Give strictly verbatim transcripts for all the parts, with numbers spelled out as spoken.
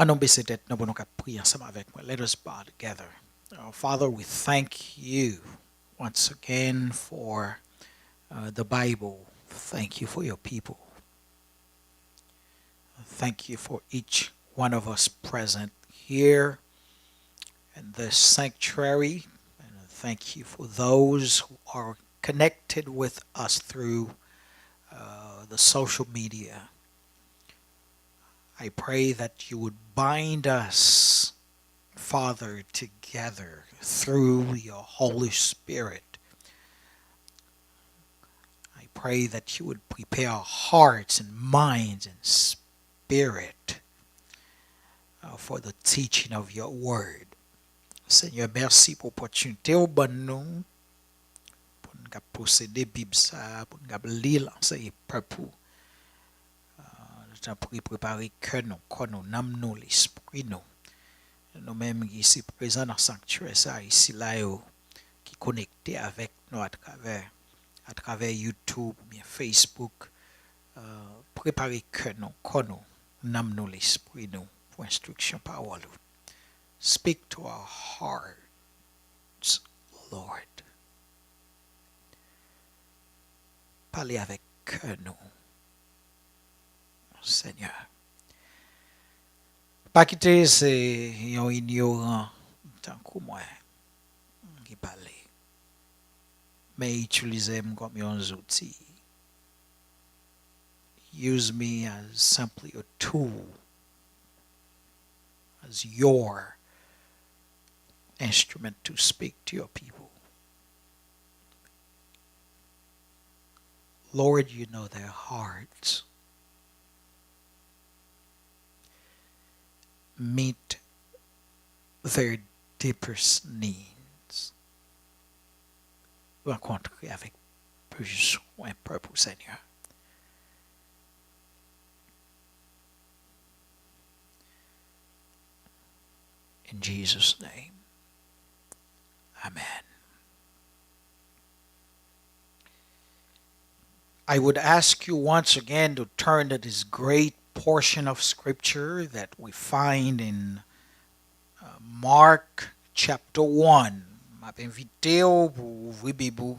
An nou bese tèt nou pou nou ka priye ansanm avèk mwen. Let us bow together. Uh, Father, we thank you once again for uh, the Bible. Thank you for your people. Thank you for each one of us present here in this sanctuary. And thank you for those who are connected with us through uh, the social media. I pray that you would bind us, Father, together through your Holy Spirit. I pray that you would prepare our hearts and minds and spirit uh, for the teaching of your word. Senyè, mèsi pou opòtinite ou ban nou pou n kap posede Bib sa a, pou n kap li l, anseye pèp ou. Tanpri, prepare kè nou, kò nou, nanm nou, lespri nou. Nou menm ki isi prezan nan sanktyè sa a, isi la yo, ki konekte avèk nou atravè, atravè YouTube oubyen Facebook, uh, prepare kè nou, kò nou, nanm nou, lespri nou pou enstriksyon pawòl ou. Speak to our hearts, Lord. Pale avèk kè nou, Senyè. Pa kite se yon inyoran tankou mwen ki pale, men itilize m kòm yon zouti. Use me as simply a tool, as your instrument to speak to your people. Lord, you know their hearts. Meet their deepest needs. Rankontre avèk bezwen pèp ou, Senyè. In Jesus' name, amen. I would ask you once again to turn to this great portion of scripture that we find in uh, Mark chapter one. M ap envite w pou w ouvri Bib ou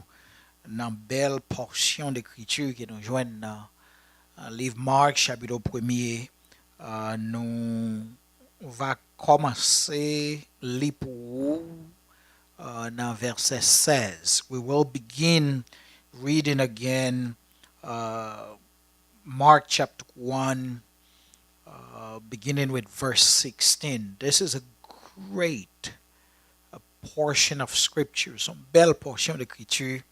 nan bèl pòsyon lekriti ke nou jwenn nan uh, liv Mark, chapit premye. Uh, nou va kòmanse li pou ou uh, nan vèsè sèz. We will begin reading again uh, Mark chapter one, uh, beginning with verse sixteen. This is a great uh, portion of scripture, yon bèl pòsyon lekriti.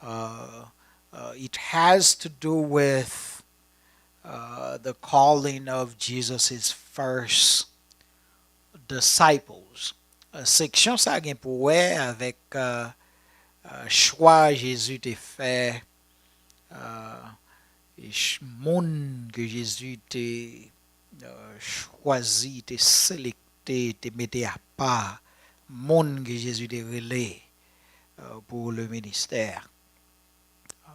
Uh, uh, it has to do with uh, the calling of Jesus' first disciples. Uh, seksyon sa a gen pou wè avèk uh, uh, chwa Jezi te fè, uh, moun ke Jezi te uh, chwazi, te selekte, te mete apa, moun ke Jezi te rele uh, pou le ministè.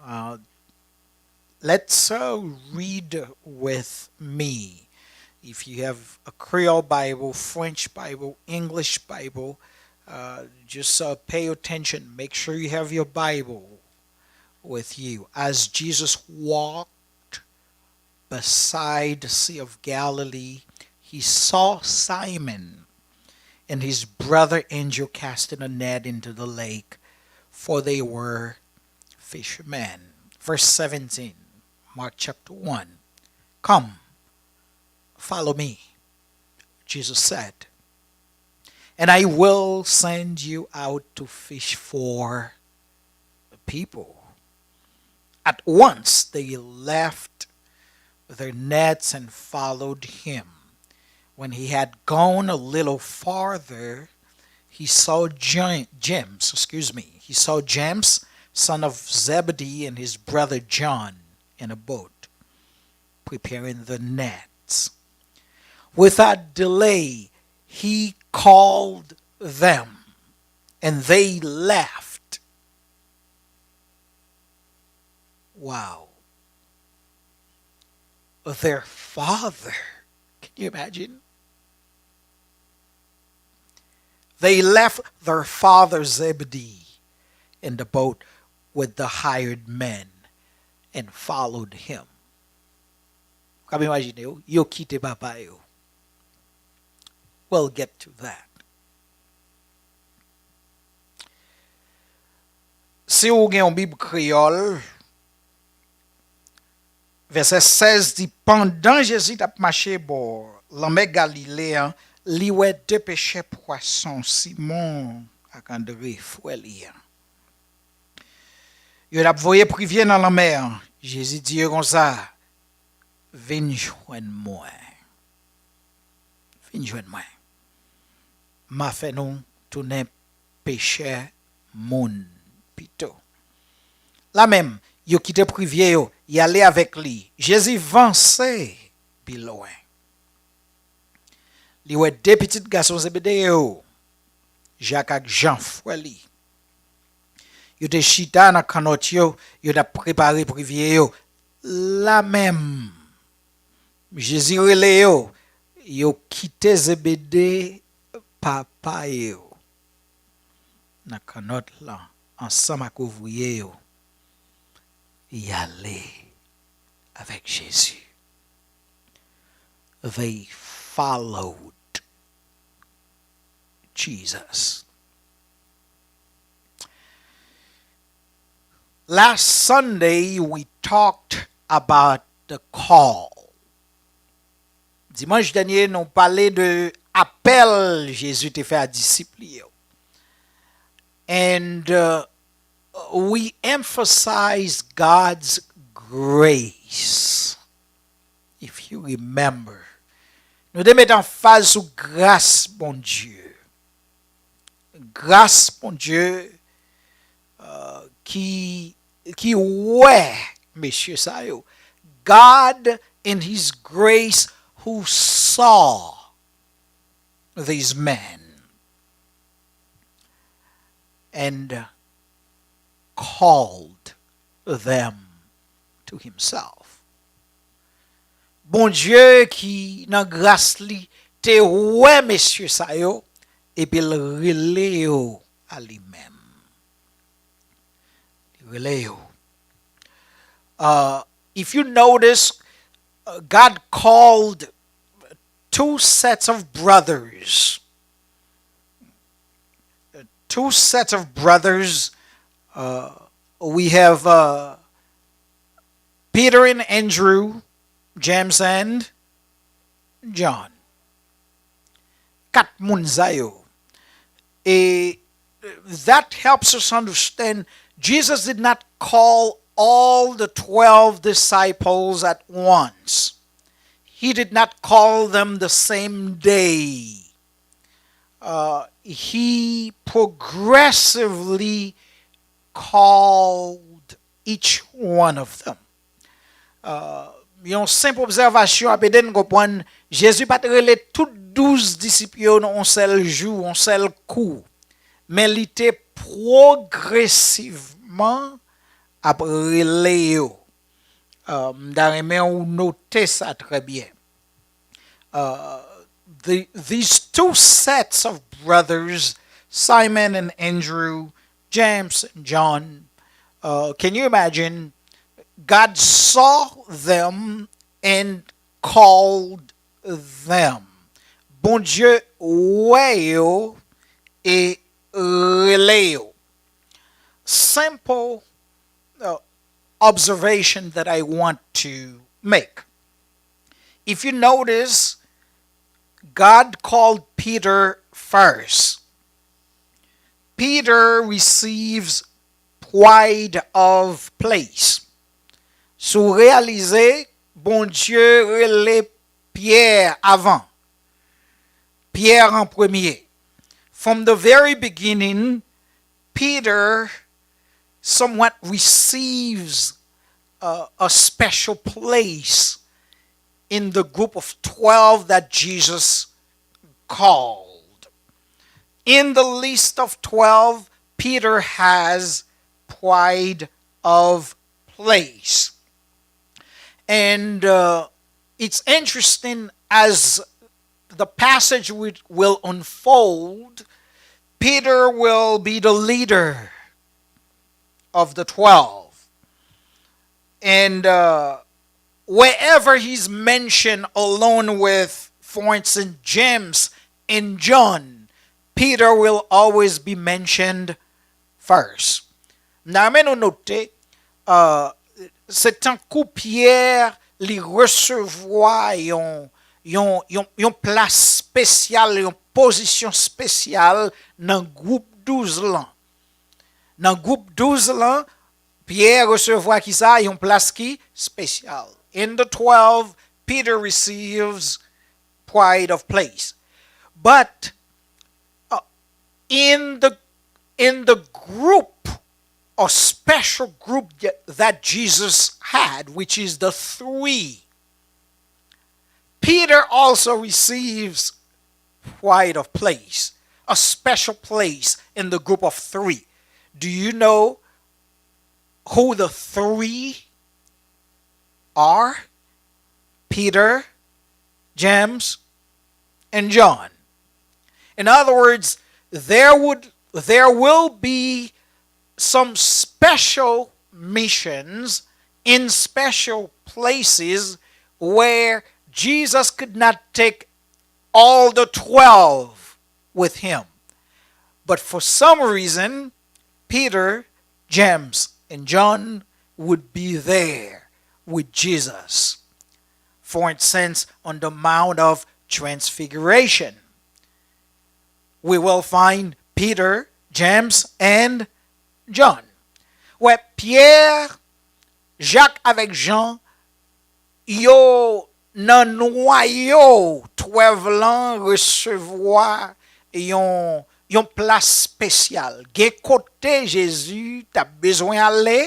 Uh, let's uh, read with me. If you have a Creole Bible, French Bible, English Bible, uh, just uh, pay attention. Make sure you have your Bible with you. As Jesus walked beside the Sea of Galilee, he saw Simon and his brother Andrew casting a net into the lake, for they were fishermen. Verse seventeen, Mark chapter one. Come, follow me, Jesus said, and I will send you out to fish for people. At once they left their nets and followed him. When he had gone a little farther, he saw James, excuse me, he saw James, son of Zebedee, and his brother John in a boat, preparing the nets. Without delay, he called them, and they left. Wow. Their father. Can you imagine? They left their father Zebedee in the boat with the hired men and followed him. Ou kab imajine w, yo kite papa yo. We'll get to that. Si ou gen yon Bib kreyòl, vèsè sèz di, pandan Jezi t ap mache bò lanmè Galile a, li wè de pechè pwason, Simon ak Andre, frè li a. Yo t ap voye privye nan lanmè an. Jezi di yo konsa, vin jwenn mwen. Vin jwenn mwen. M a fè nou tounen pechè moun pito. La menm, yo kite privye yo, y ale avèk li. Jezi vanse pi lwen. Li wè de pitit gason Zebede yo, Jak ak Jan, frè li. Yo te chita nan kannòt yo, yo t ap prepare privye yo. La menm, Jezi rele yo, yo kite Zebede, papa yo, nan kannòt lan, ansanm ak ouvriye yo, y ale avèk Jezi. They followed Jesus. Last Sunday, we talked about the call. Dimanch dènye, nou pale de apèl Jezi te fè a disip li yo. And uh, we emphasize God's grace. If you remember, nou te met anfaz sou gras Bondye. Gras Bondye uh, ki, ki wè mesye sa yo. God in his grace who saw these men and called them to himself. Bondye ki nan gras li te wè mesye sa yo epi l rele yo a li menm. Li rele yo. Uh, if you notice, uh, God called two sets of brothers. Two sets of brothers. Uh, we have uh, Peter and Andrew, James and John. Kat moun sa yo. E that helps us understand Jesus did not call all the twelve disciples at once. He did not call them the same day. Uh, he progressively called each one of them. Uh, yon senp obsèvasyon ap ede n konprann Jezi pa t rele tout douz disip yo nan yon sèl jou, yon sèl kou, men li te pwogresivman ap rele yo. Uh, m ta renmen ou note sa trè byen. Uh, the, these two sets of brothers, Simon and Andrew, James and John, uh, can you imagine? God saw them and called them. Bondye wè yo e rele yo. Simple uh, observation that I want to make. If you notice, God called Peter first. Peter receives pride of place. Si w reyalize, Bondye rele Pyè avan. Pyè an premye. From the very beginning, Peter somewhat receives uh, a special place in the group of twelve that Jesus called. In the list of twelve, Peter has pride of place. And uh, it's interesting as the passage will, will unfold, Peter will be the leader of the twelve. And uh, wherever he's mentioned along with, for instance, James and John, Peter will always be mentioned first. M ta renmen nou note, uh, se tankou Pyè li resevwa yon, yon, yon, yon plas espesyal, yon pozisyon espesyal nan gwoup douz lan. Nan gwoup douz lan, Pyè resevwa ki sa? Yon plas ki espesyal. In the twelve, Peter receives pride of place. But uh, in the in the group, a special group that Jesus had, which is the three, Peter also receives pride of place, a special place in the group of three. Do you know who the three are? Peter, James, and John. In other words, there would there will be some special missions in special places where Jesus could not take all the twelve with him. But for some reason, Peter, James, and John would be there with Jesus. For instance, on the Mount of Transfiguration, we will find Peter, James, and John. Wè, Pyè, Jak avèk Jan, yo nan nwayo twelve lan resevwa yon, yon plas espesyal. Gen kote Jezi t ap bezwen ale,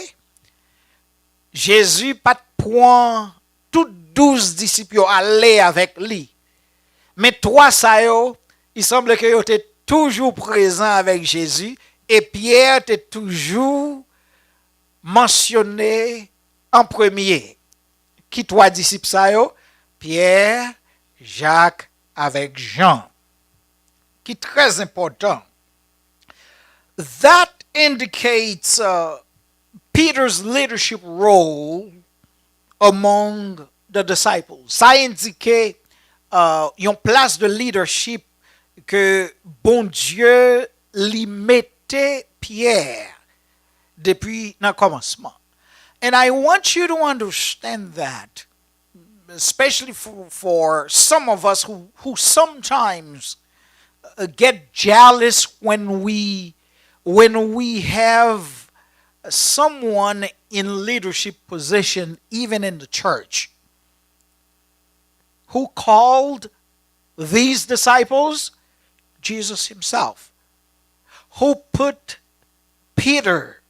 Jezi pa t pran tout douz disip yo ale avèk li. Men twa sa yo, il sanble ke yo te toujou prezan avèk Jezi, e Pyè te toujou mansyone an premye. Ki twa disip sa yo? Pyè, Jak avèk Jan. Ki trè enpòtan. That indicates uh, Peter's leadership role among the disciples. Sa endike uh, yon plas de leadership ke Bondye li mete Pyè depi nan kòmansman. And I want you to understand that, especially for, for some of us who, who sometimes uh, get jealous when we when we have someone in leadership position, even in the church, who called these disciples? Jesus himself. Who put Peter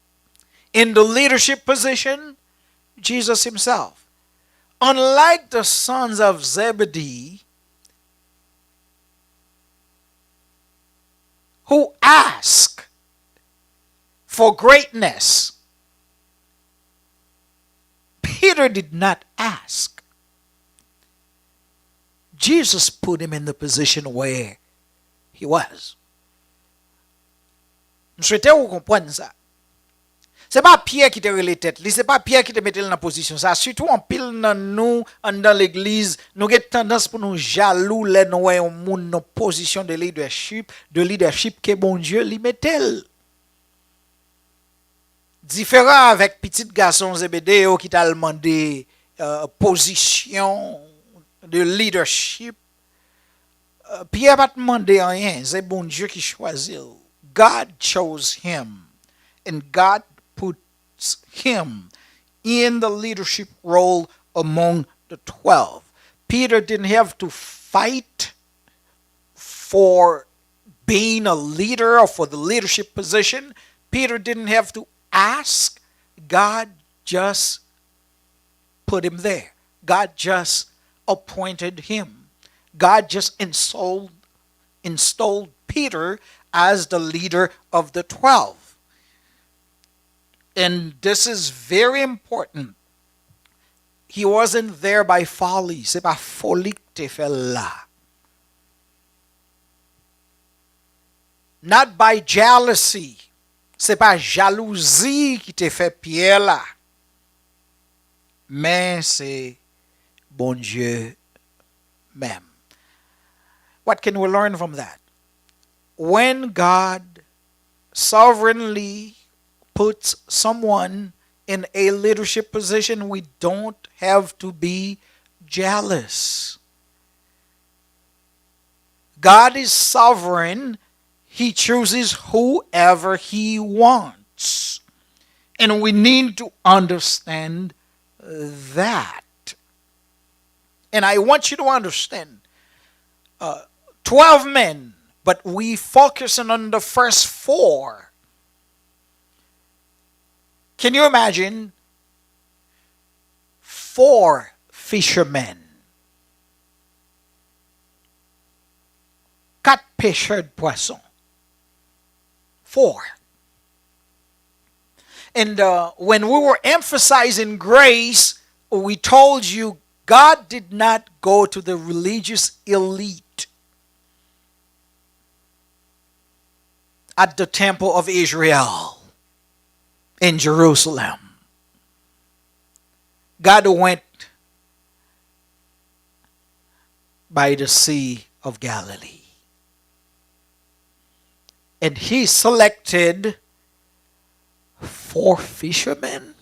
in the leadership position? Jesus himself. Unlike the sons of Zebedee, who ask for greatness, Peter did not ask. Jesus put him in the position where he was. M swete ou konprann sa. Se pa Pyè ki te rele tèt li, se pa Pyè ki te mete l nan pozisyon sa. Sitou anpil nan nou anndan legliz, nou gen tandans pou nou jalou lè nou wè yon moun nan pozisyon de leadership, de leadership ke Bondye li mete l. Diferan avèk pitit gason Zebede yo ki t al mande uh, pozisyon de leadership, uh, Pyè pa t mande anyen, se Bondye ki chwazi l. God chose him, and God puts him in the leadership role among the twelve. Peter didn't have to fight for being a leader or for the leadership position. Peter didn't have to ask. God just put him there. God just appointed him. God just installed, installed Peter as the leader of the twelve. And this is very important. He wasn't there by folly. Se pa foli ki te fè l la. Not by jealousy. Se pa jalouzi ki te fè pyè la. Men se Bondye menm. What can we learn from that? When God sovereignly puts someone in a leadership position, we don't have to be jealous. God is sovereign. He chooses whoever he wants. And we need to understand that. And I want you to understand, uh, twelve men, but we focusing on the first four. Can you imagine? Four fishermen. Kat pechè de pwason. Four. And, uh, when we were emphasizing grace, we told you God did not go to the religious elite at the temple of Israel in Jerusalem. God went by the Sea of Galilee. And he selected four fishermen.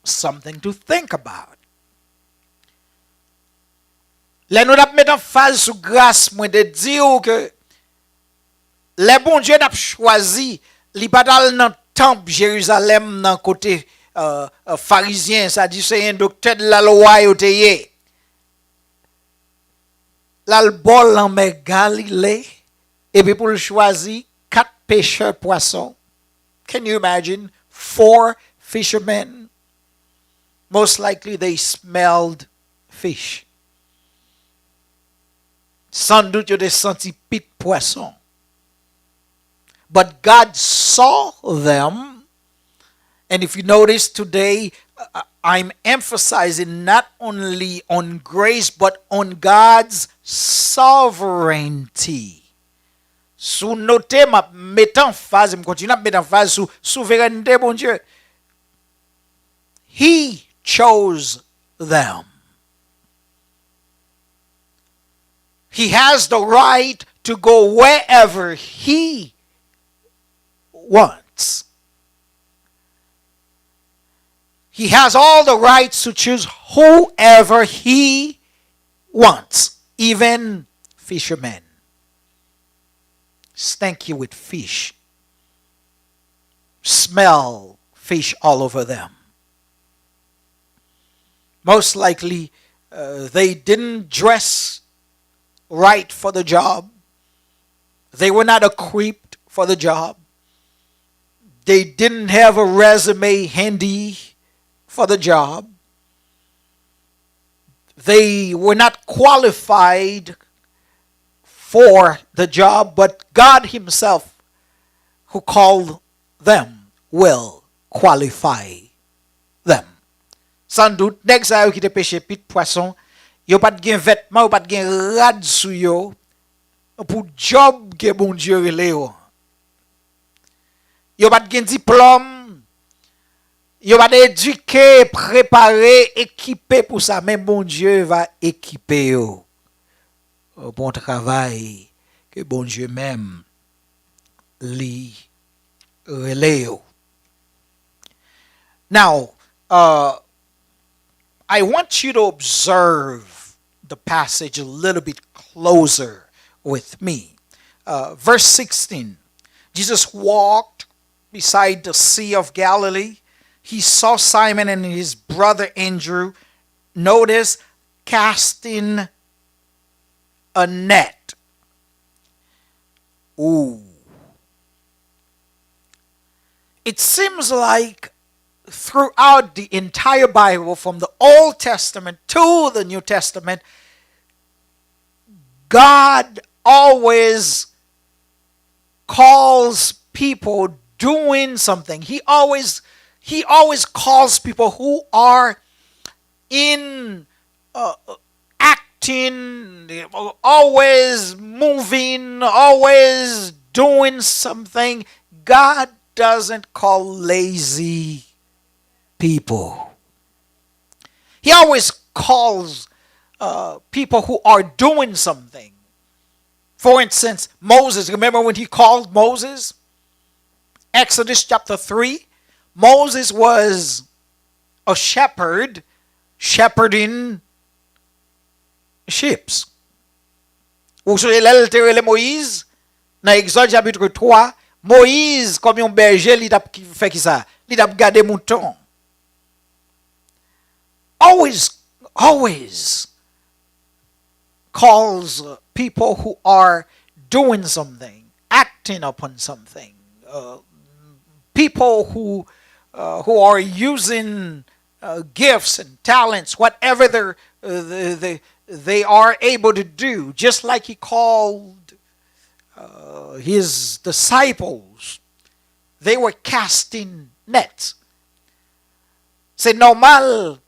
Something to think about. Lè nou t ap met anfaz sou gras, mwen te di w ke lè Bondye t ap chwazi, li pa t al nan tanp Jerizalèm nan kote, euh, euh, Farizyen, Sadiseyen, doktè de la lwa yo te ye. L al bò lanmè Galile, epi pou l chwazi kat pechè pwason. Can you imagine? Four fishermen. Most likely they smelled fish. San dout yo te santi pit pwason. But God saw them. And if you notice today, uh, I'm emphasizing not only on grace, but on God's sovereignty. Si w note, m ap met anfaz, m kontinye ap met anfaz sou souverènte Bondye. He chose them. He has the right to go wherever he wants. He has all the rights to choose whoever he wants, even fishermen. Stank you with fish. Smell fish all over them. Most likely, uh, they didn't dress right for the job. They were not equipped for the job. They didn't have a resume handy for the job. They were not qualified for the job, but God Himself who called them will qualify them. San dout, nèg sa yo ki te peche pit pwason, yo pa t gen vètman, yo pa t gen rad sou yo pou djòb ke Bondye rele yo an. Yo pa t gen diplòm, yo pa t edike, prepare, ekipe pou sa, men Bondye va ekipe yo pou yon travay ke Bondye menm li rele yo. Now, uh, I want you to observe the passage a little bit closer with me. Uh, verse sixteen, Jesus walked beside the Sea of Galilee. He saw Simon and his brother Andrew, notice, casting a net. Ooh. It seems like throughout the entire Bible, from the Old Testament to the New Testament, God always calls people doing something. He always, he always calls people who are in, uh, uh, acting, always moving, always doing something. God doesn't call lazy people. He always calls uh, people who are doing something. For instance, Moses, remember when he called Moses? Exodus chapter three. Moses was a shepherd, shepherding sheep. Ou sonje lè l te rele Moyiz? Nan Egzòd chapit twa, Moyiz, kòm yon bèje, li t ap ki- fè kisa? Li t ap gade mouton. Always, always calls people who are doing something, acting upon something, uh, people who uh, who are using uh, gifts and talents, whatever they're, uh, they, they, they are able to do, just like he called uh, his disciples, they were casting nets. Se nòmal,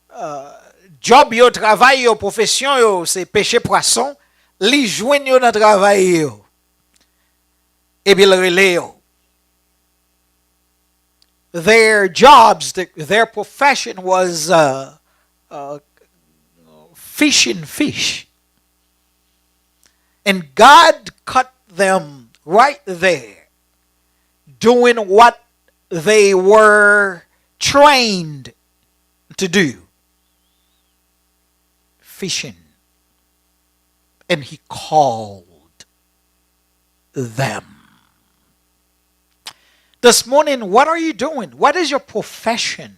uh, job yo, travay yo, pwofesyon yo, se peche pwason, li jwenn yo nan travay yo. Epi l rele yo. Their jobs, the, their profession was uh, uh, fishing fish. And God caught them right there doing what they were trained to do, fishing. And he called them. This morning, what are you doing? What is your profession?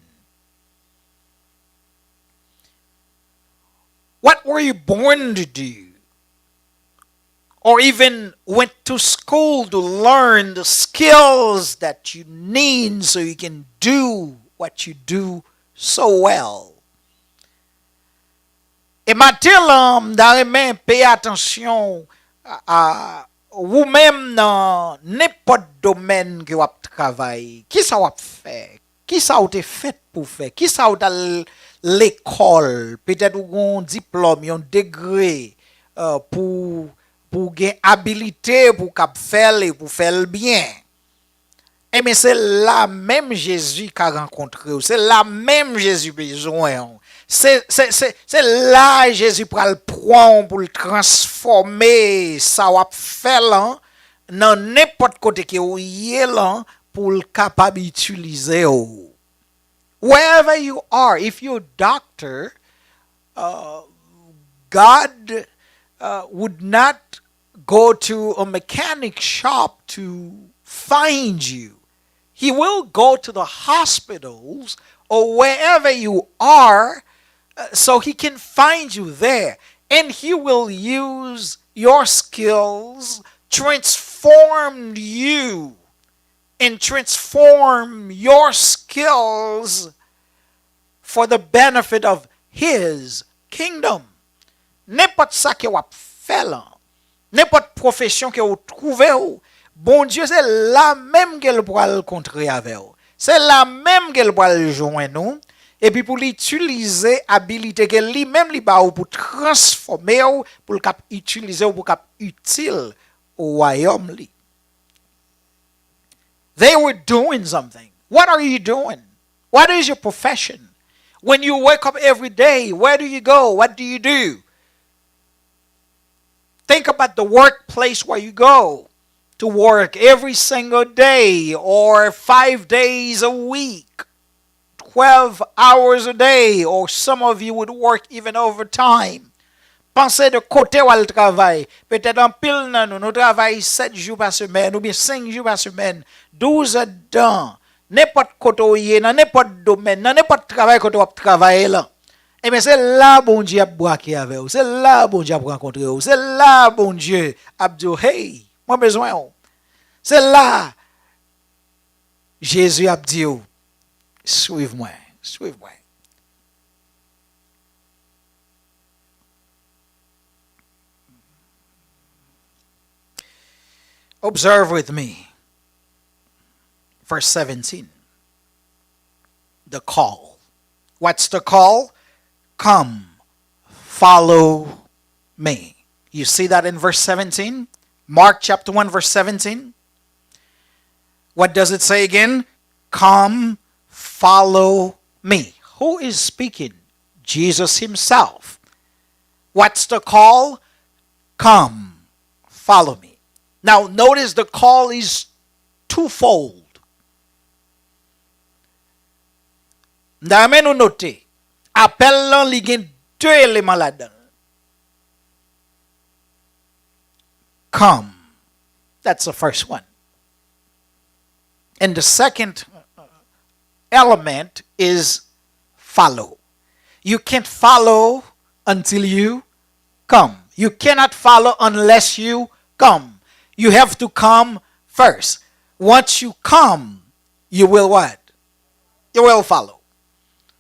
What were you born to do? Or even went to school to learn the skills that you need so you can do what you do so well. E maten lan, m ta renmen peye atansyon a, a ou menm nan nenpòt domèn ke w ap travay. Kisa w ap fè? Kisa w te fèt pou fè? Kisa w t al lekòl? Petèt ou gen yon diplòm, yon degre, uh, pou, pou w gen abilite pou w kab fè l e pou w fè l byen. Ebyen, se la menm Jezi ka rankontre w. Se la menm Jezi bezwen w. Se, se, se, se la Jezi pral pran w pou l transfòme sa w ap fè lan nan nenpòt kote ke w ye lan pou l kapab itilize w. Wherever you are, if you're a doctor, uh, God uh, would not go to a mechanic shop to find you. He will go to the hospitals or wherever you are uh, so he can find you there. And he will use your skills, transform you, and transform your skills for the benefit of his kingdom. Nenpòt sa ke w ap fè lan, nenpòt pwofesyon ke w twouve w, Bondye se la menm ke l pral kontre avè w. Se la menm ke l pral jwenn ou, epi pou l itilize abilite ke li menm li ba w pou transfòme w, pou l kab itilize w, pou kab itil wayòm li. They were doing something. What are you doing? What is your profession? When you wake up every day, where do you go? What do you do? Think about the workplace where you go to work every single day or five days a week, twelve hours a day, or some of you would work even overtime. Panse de kote w al travay. Petèt anpil nan nou, nou travay sèt jou pa semèn oubyen senk jou pa semèn, douz èdtan, nenpòt kote w ye, nan nenpòt domèn, nan nenpòt travay kote w ap travay lan. Ebyen, se la Bondye ap brake avè w. Se la Bondye ap rankontre w. Se la Bondye ap di w, hey, mwen bezwen w. Se la Jezi ap di w, swiv mwen, swiv mwen. Observe with me verse seventeen. The call. What's the call? Come, "Follow me." You see that in verse seventeen? Mark chapter one, verse seventeen. What does it say again? "Come, follow me." Who is speaking? Jesus himself. What's the call? "Come, follow me." Now, notice the call is twofold. M ta renmen nou note, apèl lan, li gen de eleman ladan l. "Come." That's the first one. And the second element is "follow." You can't follow until you come. You cannot follow unless you come. You have to come first. Once you come, you will what? You will follow.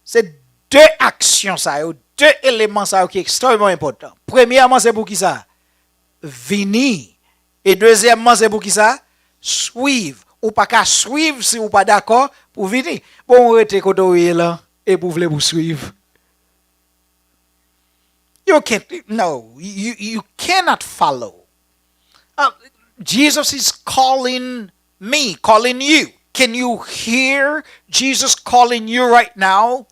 Se de aksyon sa yo, de eleman sa yo ki ekstrèmeman enpòtan. Premyèman, se pou ki sa? Vini. E dezyèmman, se pou ki sa? Swiv. Ou pa ka swiv si ou pa dakò pou vini. Bon, ou rete kote ou ye lan, epi ou vle pou swiv. You can't, no, you, you cannot follow. Uh, Jesus is calling me, calling you. Can you hear Jesus calling you right now?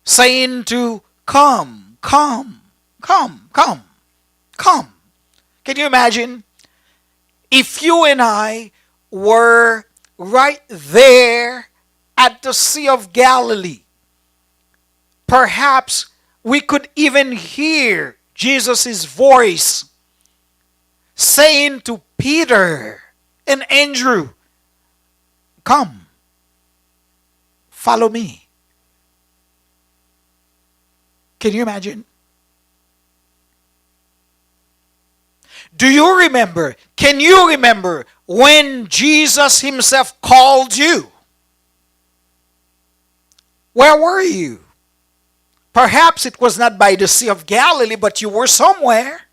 Saying to come, come, come, come, come. Can you imagine? If you and I were right there at the Sea of Galilee, perhaps we could even hear Jesus' voice saying to Peter and Andrew, "Come, follow me." Can you imagine? Do you remember? Can you remember when Jesus himself called you? Where were you? Perhaps it was not by the Sea of Galilee, but you were somewhere.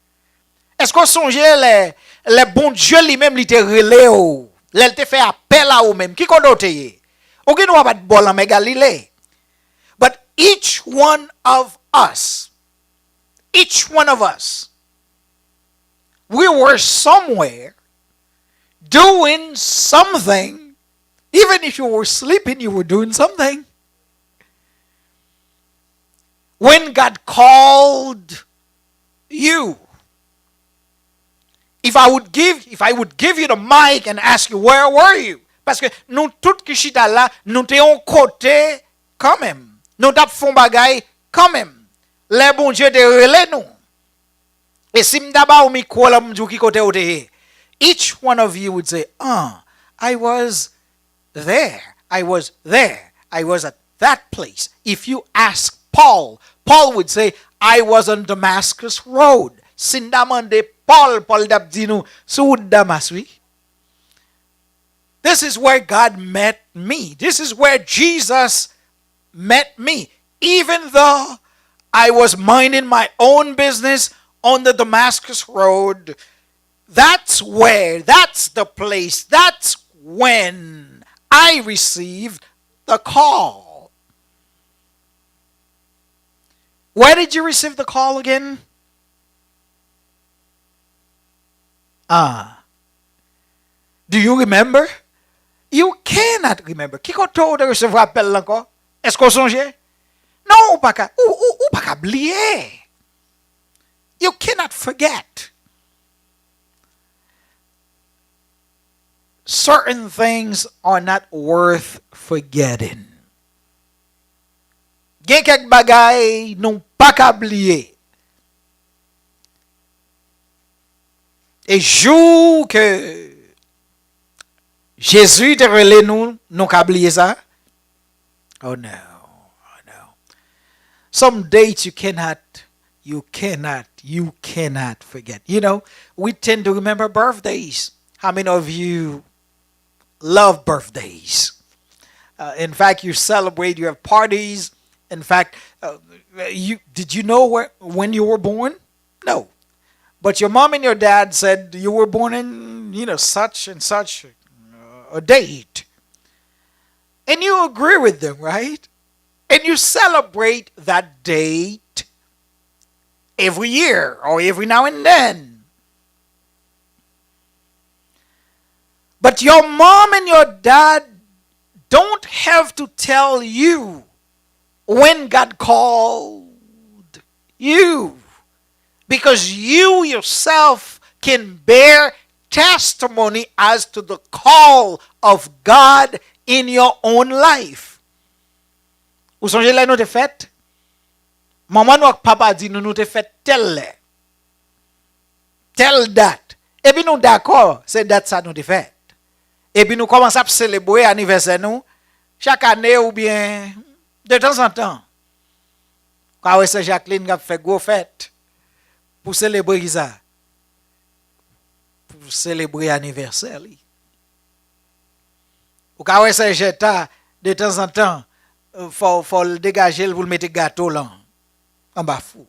Èske w sonje lè, lè Bondye li menm li te rele w, lè l te fè apèl a ou menm, ki kote w te ye? Ou gen dwa pa t bò lanmè Galile. But each one of us, each one of us, we were somewhere doing something. Even if you were sleeping, you were doing something. When God called you, if I would give, if I would give you the mic and ask you, "Where were you?" Paske nou tout ki chita la, nou te yon kote kanmenm. Nou t ap fè yon bagay kanmenm. Lè Bondye te rele nou. E si m ta ba w mikwo la, m di w ki kote w te ye, each one of you would say, "Ah, I was there. I was there. I was at that place." If you ask Paul, Paul would say, "I was on Damascus Road." Si n ta mande Paul, Paul t ap di nou, "Sou wout Damas, wi." This is where God met me. This is where Jesus met me. Even though I was minding my own business on the Damascus Road, that's where, that's the place, that's when I received the call. Where did you receive the call again? Ah. Do you remember? You cannot remember. Ki kote w te resevwa apèl la ankò? Èske w sonje? Non, ou pa ka, ou, ou, ou pa ka bliye. You cannot forget. Certain things are not worth forgetting. Gen kèk bagay nou pa ka bliye. E jou ke Jezi te rele nou, nou ka bliye sa? Oh no, oh no. Some dates you cannot, you cannot, you cannot forget. You know, we tend to remember birthdays. How many of you love birthdays? Uh, in fact, you celebrate, you have parties. In fact, uh, you, did you know where, when you were born? No. But your mom and your dad said you were born in, you know, such and such, uh, a date. And you agree with them, right? And you celebrate that date. every year or every now and then. But your mom and your dad don't have to tell you when God called you, because you yourself can bear testimony as to the call of God in your own life. Ou sonje lè nou te fèt? Manman nou ak papa di nou nou te fèt tèl lè, tèl dat. Epi nou dakò, se dat sa nou te fèt. Epi nou kòmanse ap selebre anivèsè nou chak ane oubyen de tanzantan. Ou ka wè sè Jacqueline k ap fè gwo fèt pou selebre kisa? Pou selebre anivèsè li. Ou ka wè sè Jetta, de tanzantan, fò, fò l degaje l pou l mete gato lan anba fou.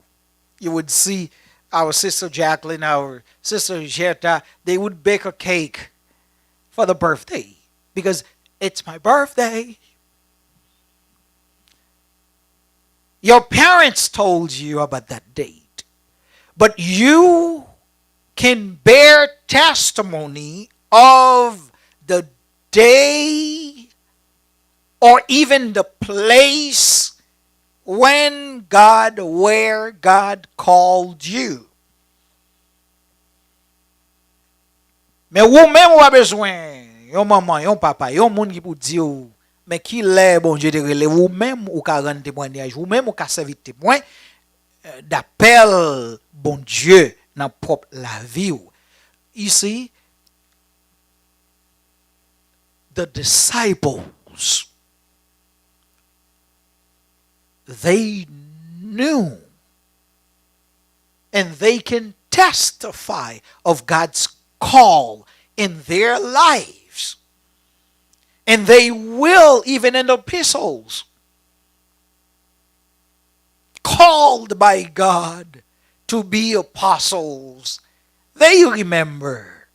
You would see our sister Jacqueline, our sister Jetta, they would bake a cake for the birthday because it's my birthday. Your parents told you about that date, but you can bear testimony of the day or even the place when God, where God called you. Men ou menm ou pa bezwen yon manman, yon papa, yon moun ki pou di w, men ki lè Bondye te rele w, ou menm ou ka rann temwanyaj, ou menm ou ka sèvi temwen, eh, dapèl Bondye nan pwòp lavi w. You see, the disciples, they knew and they can testify of God's call in their lives. And they will, even in the epistles, called by God to be apostles. They remember.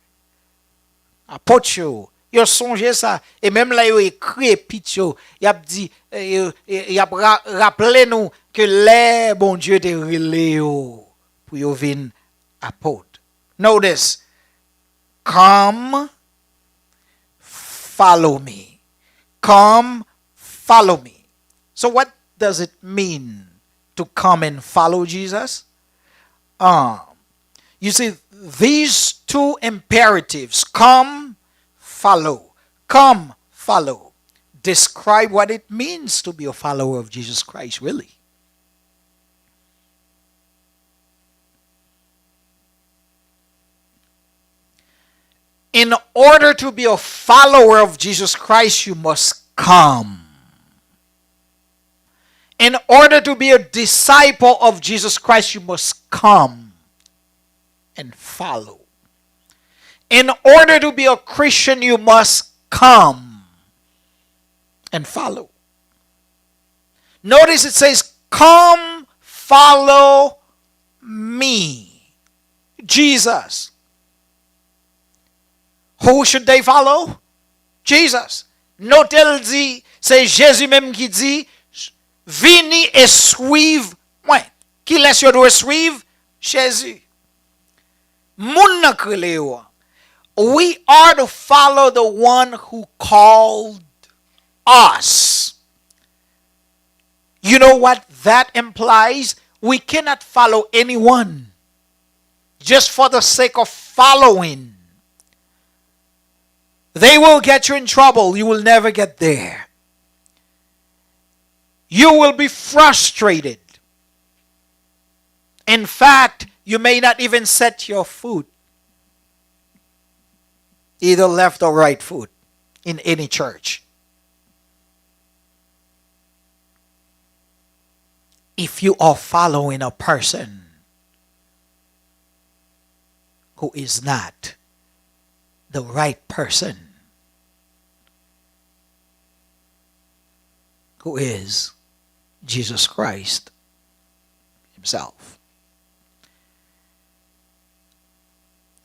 Apot yo, yo sonje sa. E menm lè yo ekri epit yo, y ap di, eh, yo, y ap ra-, raple nou ke lè Bondye te rele yo pou yo vin apot. Notice, come, follow me. Come, follow me. So what does it mean to come and follow Jesus? Um, you see, these two imperatives, come, follow, come, follow, describe what it means to be a follower of Jesus Christ, really. In order to be a follower of Jesus Christ, you must come. In order to be a disciple of Jesus Christ, you must come and follow. In order to be a Christian, you must come and follow. Notice it says, come follow me. Jesus. Who should they follow? Jesus. Note l di, se Jezi menm ki di, vini e swiv mwen. Kilès yo dwe swiv? Jezi. Moun nan k rele yo an. We are to follow the one who called us. You know what that implies? We cannot follow anyone just for the sake of following. They will get you in trouble. You will never get there. You will be frustrated. In fact, you may not even set your foot, either left or right foot, in any church. If you are following a person who is not the right person, who is Jesus Christ himself.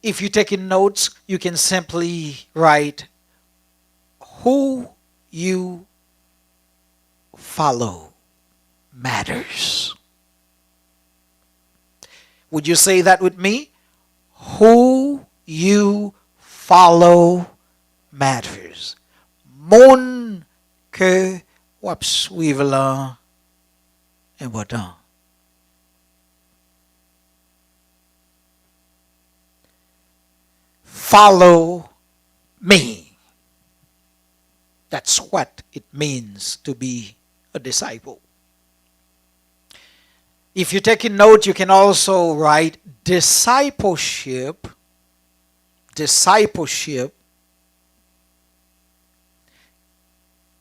If you're taking notes, you can simply write, who you follow matters. Would you say that with me? Who you follow matters. Moun ke w ap swiv lan enpòtan. Follow me. That's what it means to be a disciple. If you're taking note, you can also write discipleship. Discipleship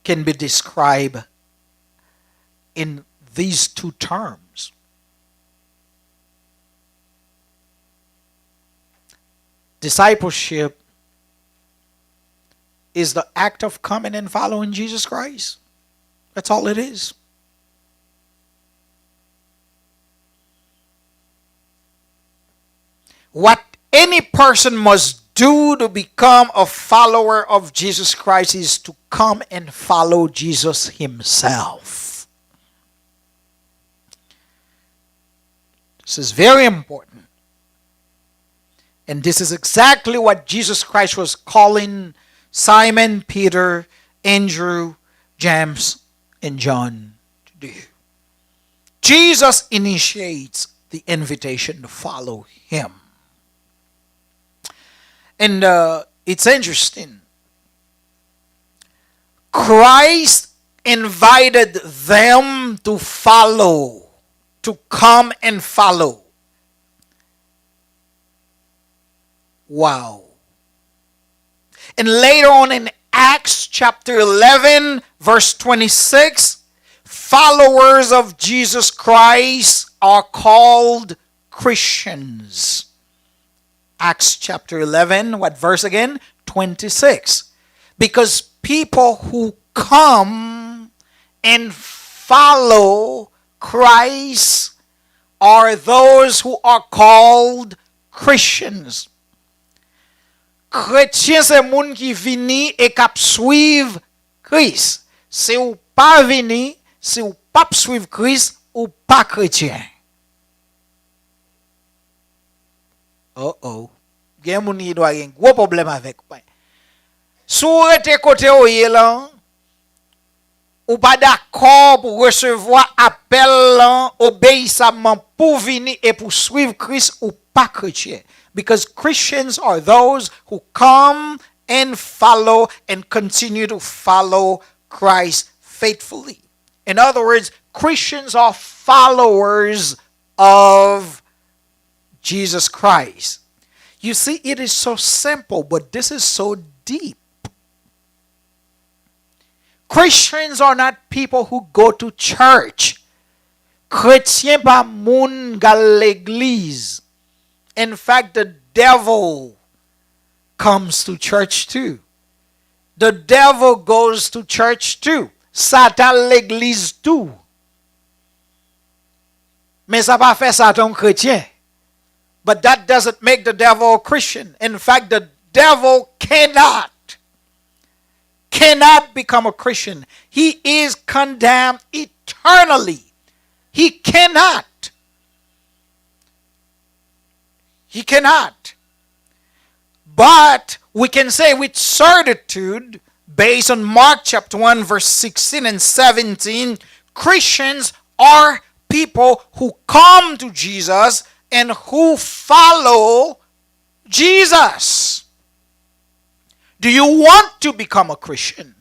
can be described in these two terms. Discipleship is the act of coming and following Jesus Christ. That's all it is. What any person must do to become a follower of Jesus Christ is to come and follow Jesus himself. This is very important. And this is exactly what Jesus Christ was calling Simon, Peter, Andrew, James, and John to do. Jesus initiates the invitation to follow him. And uh, it's interesting. Christ invited them to follow, to come and follow. Wow. And later on in Acts chapter eleven, verse twenty-six, followers of Jesus Christ are called Christians. Acts chapter eleven, what verse again? twenty-six. Because people who come and follow Christ are those who are called Christians. Kretyen se moun ki vini e k ap swiv Kris. Si w pa vini, si w p ap swiv Kris, ou pa kretyen. Oh oh. Gen moun ki dwa gen gwo pwoblèm avèk mwen. Si w rete kote w ye lan, ou pa dakò pou resevwa apèl lan obeyisamman pou vini e pou swiv Kris, ou pa kretyen. Because Christians are those who come and follow and continue to follow Christ faithfully. In other words, Christians are followers of Jesus Christ. You see, it is so simple, but this is so deep. Christians are not people who go to church. Kretyen pa moun k al legliz. In fact, the devil comes to church too. The devil goes to church too. Satan al legliz tou. Men sa pa fè Satan yon kretyen. But that doesn't make the devil a Christian. In fact, the devil cannot, cannot become a Christian. He is condemned eternally. He cannot. He cannot. But we can say with certitude, based on Mark chapter one, verse sixteen and seventeen, Christians are people who come to Jesus and who follow Jesus. Do you want to become a Christian?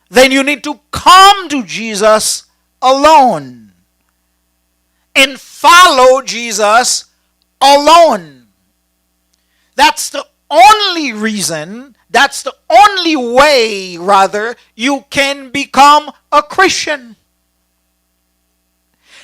Then you need to come to Jesus alone and follow Jesus alone. That's the only reason, that's the only way, rather, you can become a Christian.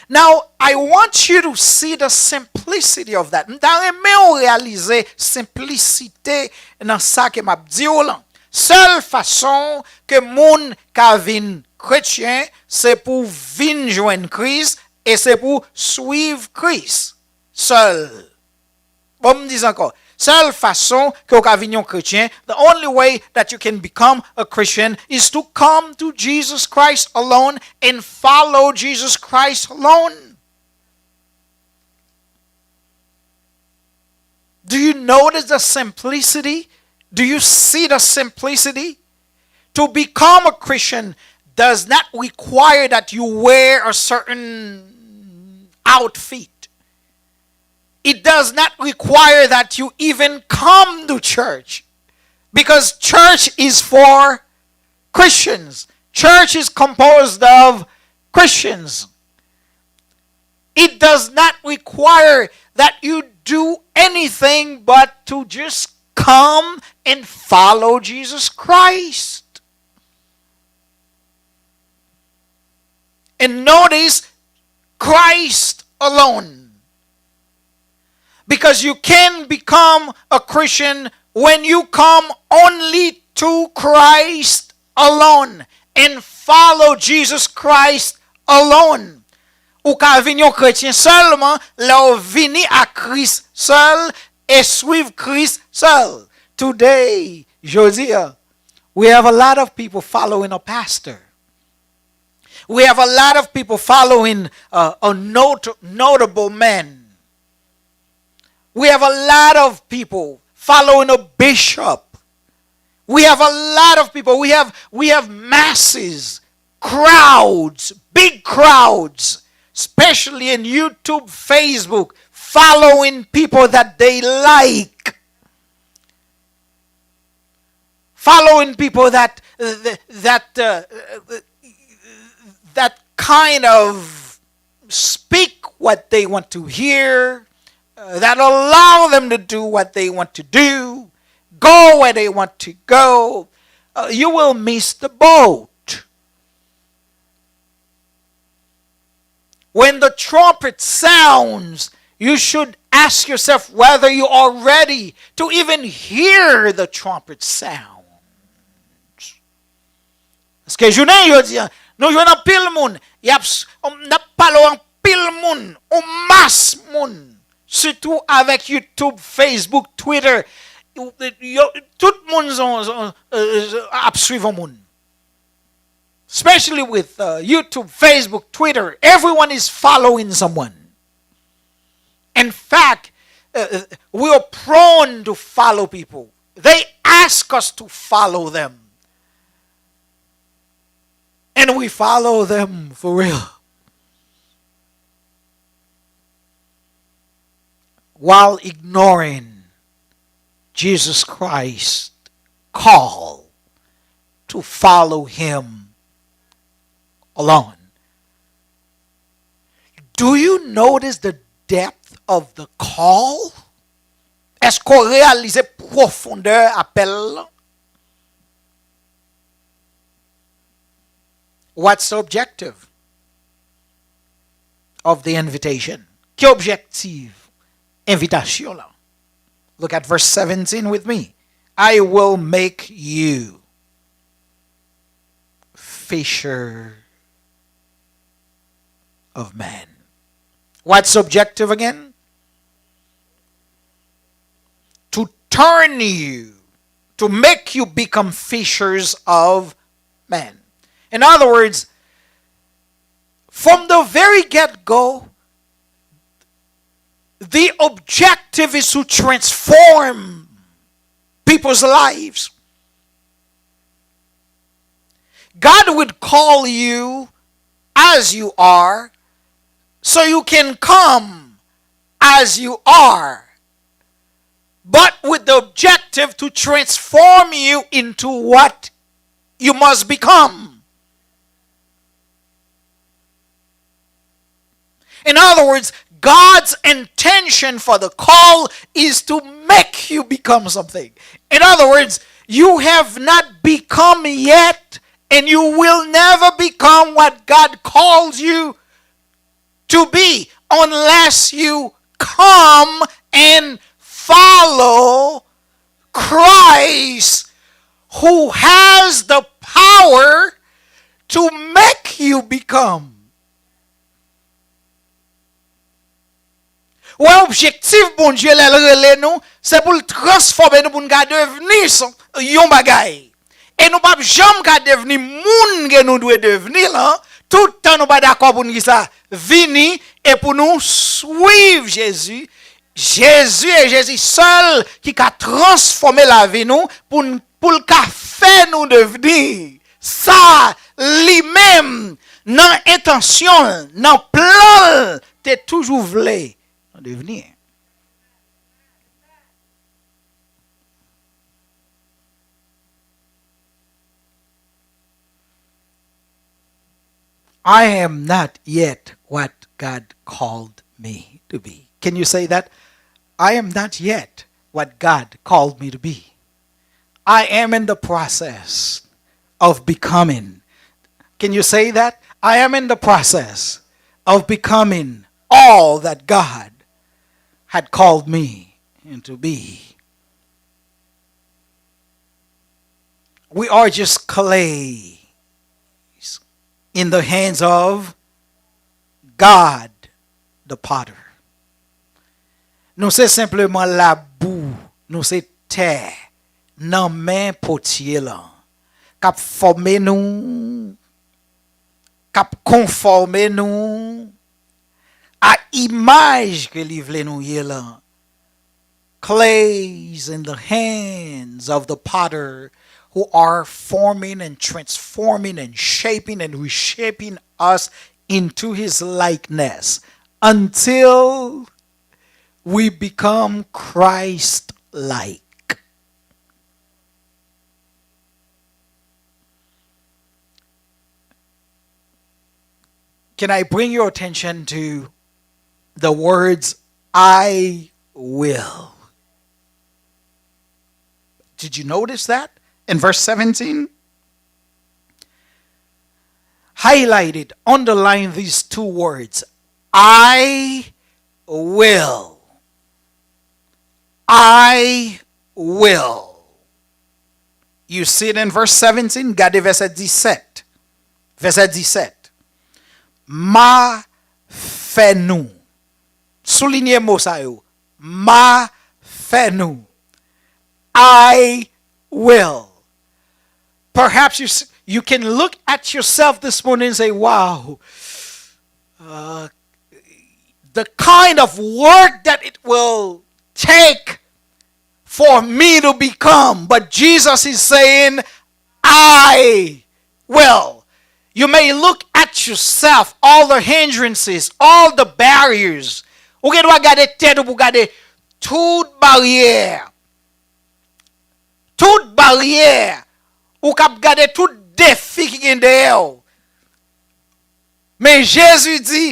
Now, I want you to see the simplicity of that. M ta renmen w reyalize senplisite nan sa ke m ap di w lan. Sèl fason ke moun ka vin kretyen, se pou w vin jwenn Kris e se pou w swiv Kris. Sèl. Bon, m di sa ankò. Sèl fason ke w ka vin yon kretyen, the only way that you can become a Christian is to come to Jesus Christ alone and follow Jesus Christ alone. Do you notice the simplicity? Do you see the simplicity? To become a Christian does not require that you wear a certain outfit. It does not require that you even come to church, because church is for Christians. Church is composed of Christians. It does not require that you do anything but to just come and follow Jesus Christ. And notice, Christ alone. Because you can become a Christian when you come only to Christ alone and follow Jesus Christ alone. Ou ka vin yon kretyen sèlman lè w vini a Kris sèl e swiv Kris sèl. Today, jodi a, we have a lot of people following a pastor. We have a lot of people following uh, a not- notable man. We have a lot of people following a bishop. We have a lot of people. We have we have masses, crowds, big crowds, especially in YouTube, Facebook, following people that they like, following people that that uh, that kind of speak what they want to hear, uh, that allow them to do what they want to do, go where they want to go. Uh, you will miss the boat. When the trumpet sounds, you should ask yourself whether you are ready to even hear the trumpet sound. Paske jounen jodi a, nou jwenn anpil moun, y ap, n ap pale anpil moun, yon mas moun, sitou avèk YouTube, Facebook, Twitter, yo, tout moun ap swiv yon moun. Especially with uh, YouTube, Facebook, Twitter, everyone is following someone. In fact, uh, we are prone to follow people. They ask us to follow them. And we follow them for real. While ignoring Jesus Christ call to follow him alone. Do you notice the depth of the call? Èske w reyalize pwofondè apèl lan? What's the objective of the invitation? Ki objektif envitasyon lan? Look at verse seventeen with me. I will make you fisher of men. What's objective again? To turn you, to make you become fishers of men. In other words, from the very get go, the objective is to transform people's lives. God would call you as you are, so you can come as you are, but with the objective to transform you into what you must become. In other words, God's intention for the call is to make you become something. In other words, you have not become yet, and you will never become what God calls you to be unless you come and follow Christ, who has the power to make you become. Wè, objektif Bondye lè l rele nou, se pou l transfòme nou, pou n ka devni yon bagay. E nou p ap janm ka devni moun ke nou dwe devni lan, toutan nou pa dakò pou n ki sa vini e pou nou swiv Jezi Jezi e Jezi sèl ki ka transfòme lavi nou pou n, pou l ka fè nou devni sa li menm nan entansyon l, nan plan l te toujou vle nou devni. I am not yet what God called me to be. Can you say that? I am not yet what God called me to be. I am in the process of becoming. Can you say that? I am in the process of becoming all that God had called me to be. We are just clay in the hands of God the potter. Nou se senpleman labou, nou se tè nan men potye lan k ap fòme nou, k ap konfòme nou a imaj ke li vle nou ye lan. Clays in the hands of the potter who are forming and transforming and shaping and reshaping us into his likeness until we become Christ like. Can I bring your attention to the words I will? Did you notice that in verse seventeen? Highlighted, underline these two words. I will. I will. You see it in verse seventeen? Gade vèsè disèt. Vèsè disèt. M a fè nou. Soulinye mo sa yo. M a fè nou. I will. Perhaps you, s- you can look at yourself this morning and say, wow, uh, the kind of work that it will take for me to become. But Jesus is saying, I will. You may look at yourself, all the hindrances, all the barriers. Ou gen dwa gade tèt ou pou gade tout baryè. Tout baryè. Ou k ap gade tout defi ki gen dèyè w. Men Jezi di,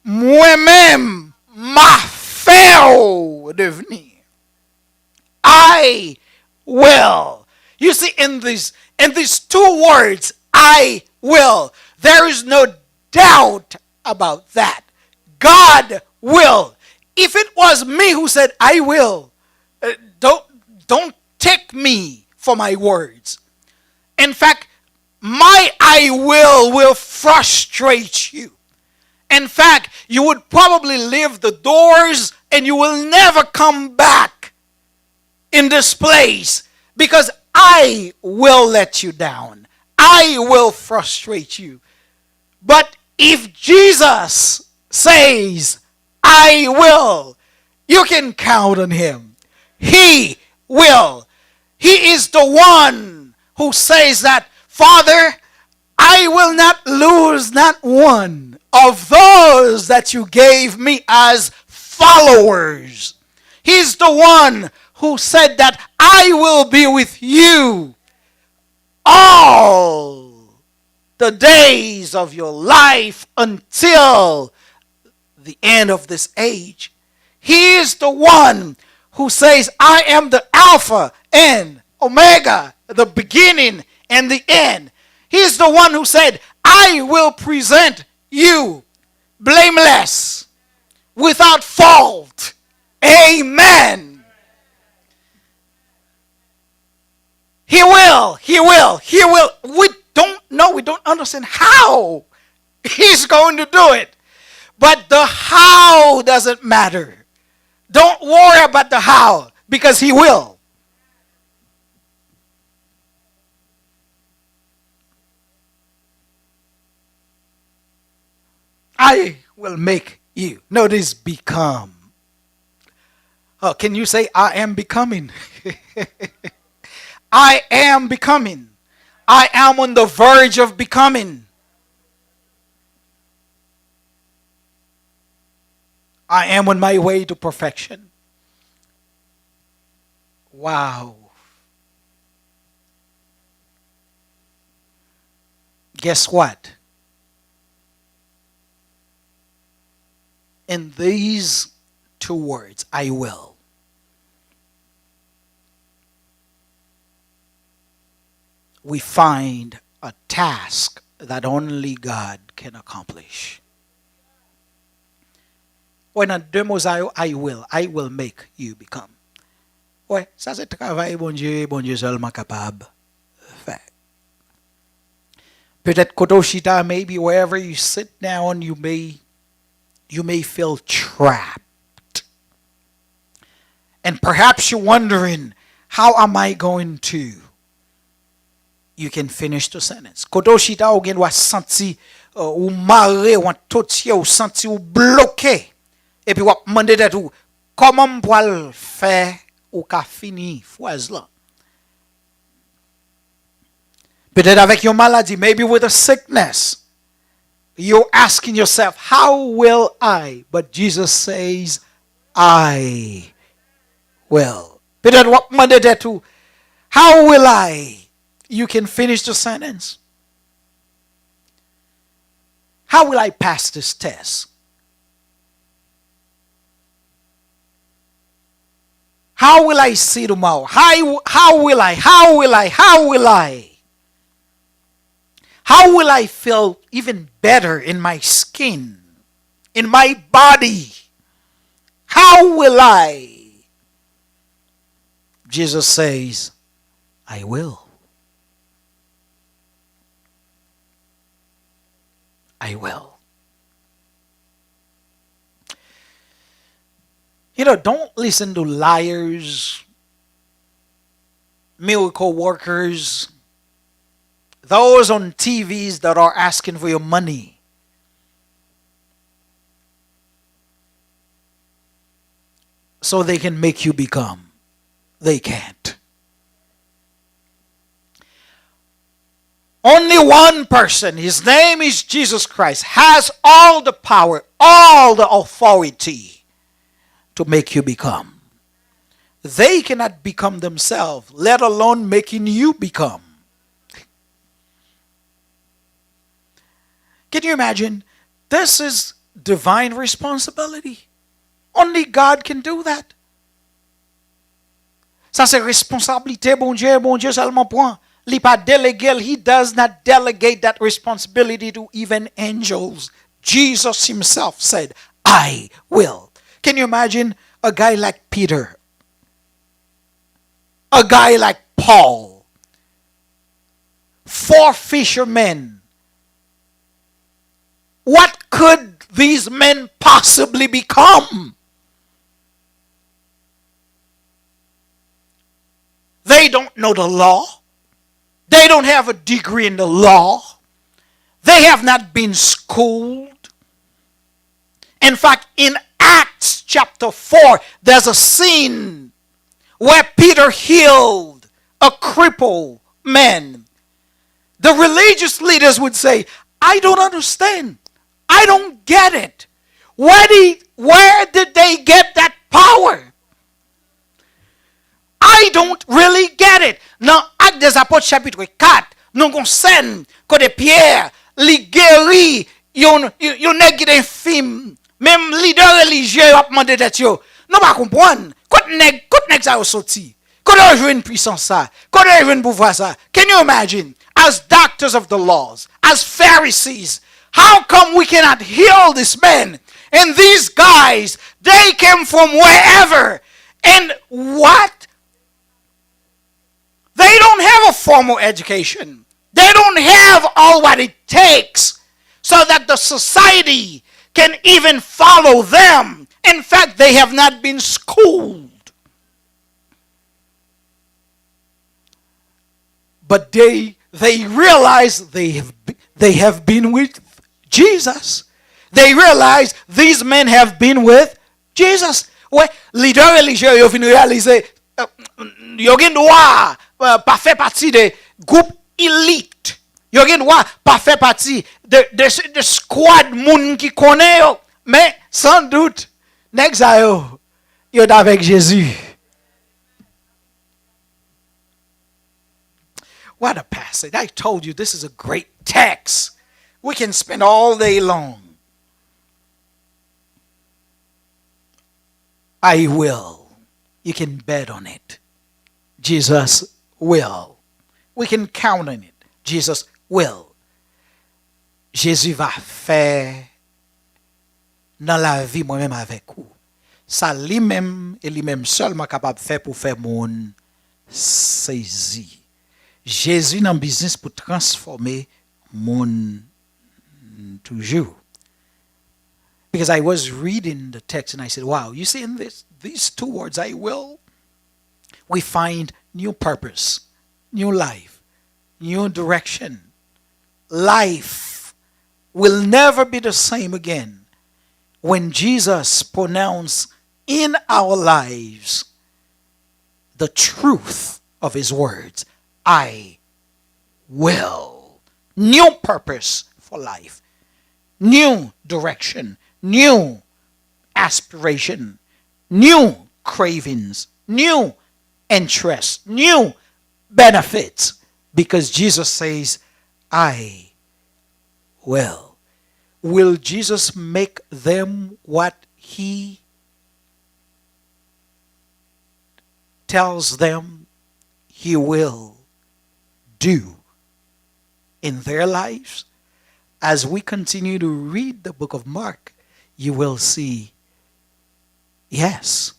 mwen menm, m a fè w devni. I will. You see, in these, in these two words, I will, there is no doubt about that. God will. If it was me who said, I will, uh, don't, don't take me for my words. In fact, my I will will frustrate you. In fact, you would probably leave the doors and you will never come back in this place because I will let you down. I will frustrate you. But if Jesus says, I will, you can count on him. He will. He is the one who says that, Father, I will not lose not one of those that you gave me as followers. He's the one who said that I will be with you all the days of your life until the end of this age. He is the one who says, I am the Alpha and Omega, the beginning and the end. He is the one who said, I will present you blameless, without fault. Amen. He will, he will, he will. We don't know, we don't understand how he's going to do it. But the how doesn't matter. Don't worry about the how, because he will. I will make you. Notice become. Oh, can you say, "I am becoming"? I am becoming. I am on the verge of becoming. I am on my way to perfection. Wow. Guess what? In these two words, "I will," we find a task that only God can accomplish. Wè, nan de mo sa yo, "I will, I will make you become." Wè, sa se travay Bondye, Bondye sèlman kapab fè. Petèt kote w chita, maybe wherever you sit down, you may you may feel trapped. And perhaps you're wondering, "How am I going to?" You can finish the sentence. Kote w chita, ou gen dwa santi uh, ou mare, ou antotye, ou santi ou bloke. Epi w ap mande tèt ou, "Kòman m pral fè ou ka fini fraz lan?" Petèt avèk yon maladi, maybe with a sickness, you're asking yourself, "How will I?" But Jesus says, "I will." Petèt w ap mande tèt ou, "How will I?" You can finish the sentence. "How will I pass this test?" How will I see tomorrow? How, how will I? How will I? How will I? How will I feel even better in my skin, in my body? How will I? Jesus says, "I will. I will." You know, don't listen to liars, miracle workers, those on T Vs that are asking for your money so they can make you become. They can't. Only one person, his name is Jesus Christ, has all the power, all the authority to make you become. They cannot become themselves, let alone making you become. Can you imagine? This is divine responsibility. Only God can do that. Sa se responsablite Bondye, Bondye sèlman pran. Li pa delege l. He does not delegate that responsibility to even angels. Jesus himself said, "I will." Can you imagine a guy like Peter? A guy like Paul? Four fishermen. What could these men possibly become? They don't know the law. They don't have a degree in the law. They have not been schooled. In fact, in Acts chapter four, there's a scene where Peter healed a crippled man. The religious leaders would say, "I don't understand. I don't get it. Where did, where did they get that power?" I don't really get it. Nan Actes des Apôtres chapit kat, nou gon sèn kote Pyè, li geri yon, yon, yon nèg ki te enfim. Menm lidè relijye yo ap mande tèt yo, "Nou pa konprann. Kot nèg, kot nèg sa yo soti? Kote yo jwenn pwisans sa? Kote yo jwenn pouvwa sa?" Can you imagine? As doctors of the laws, as Pharisees, how come we cannot heal this man? And these guys, they came from wherever. And what? They don't have a formal education. They don't have all what it takes so that the society can even follow them. In fact, they have not been schooled. But they, they realize they have, be- they have been with Jesus. They realize these men have been with Jesus. Wè, lidè relijye yo vin reyalize, eh, yo gen dwa, eh, pa fè pati de gwoup elit. Yo gen dwa pa fè pati de, de, de squad moun ki konnen yo. Men, san dout, nèg sa yo, yo t avèk Jezi. What a passage. I told you this is a great text. We can spend all day long. I will. You can bet on it. Jesus will. We can count on it. Jesus will. Jezi va fè nan lavi mwen menm avèk ou sa li menm e li menm sèlman kapab fè pou fè moun sezi. Jezi nan biznis pou transfòme moun toujou. Because I was reading the text and I said, wow, you see, in this, these two words, I will, we find new purpose, new life, new direction. Life will never be the same again when Jesus pronounced in our lives the truth of his words. I will. New purpose for life, new direction, new aspiration, new cravings, new interests, new benefits, because Jesus says, I will. Will Jesus make them what he tells them he will do in their lives? As we continue to read the book of Mark, you will see, yes,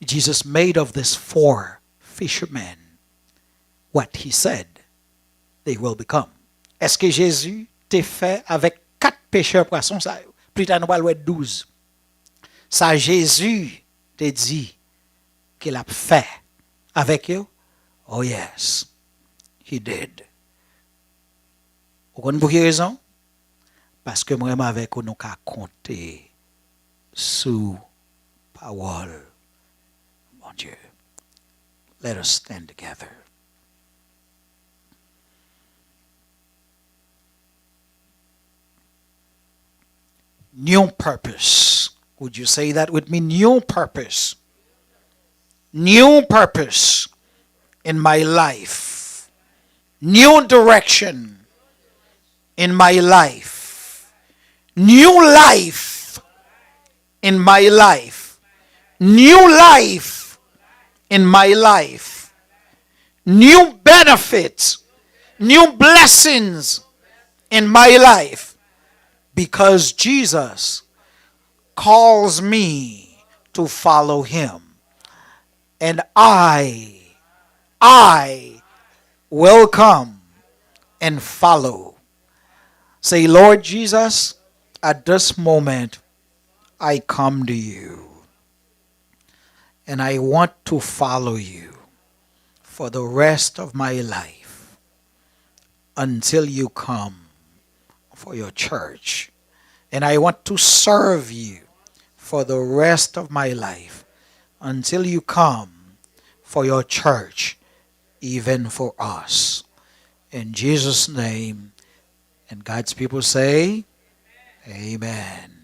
Jesus made of these four fishermen what he said they will become. Èske Jezi te fè avèk kat pechè pwason sa yo? Pita nou pral wè douz. Sa Jezi te di ke l ap fè avèk yo? Oh yes, he did. Ou konn pou ki rezon? Paske mwen menm avèk ou, nou ka konte sou pawòl Bondye. Let us stand together. New purpose. Would you say that with me? New purpose. New purpose in my life. New direction in my life. New life in my life. New life in my life. New benefits, new blessings in my life because Jesus calls me to follow him. And I, I will come and follow. Say, Lord Jesus, at this moment, I come to you. And I want to follow you for the rest of my life until you come for your church. And I want to serve you for the rest of my life until you come for your church, even for us. In Jesus' name, and God's people say, Amen.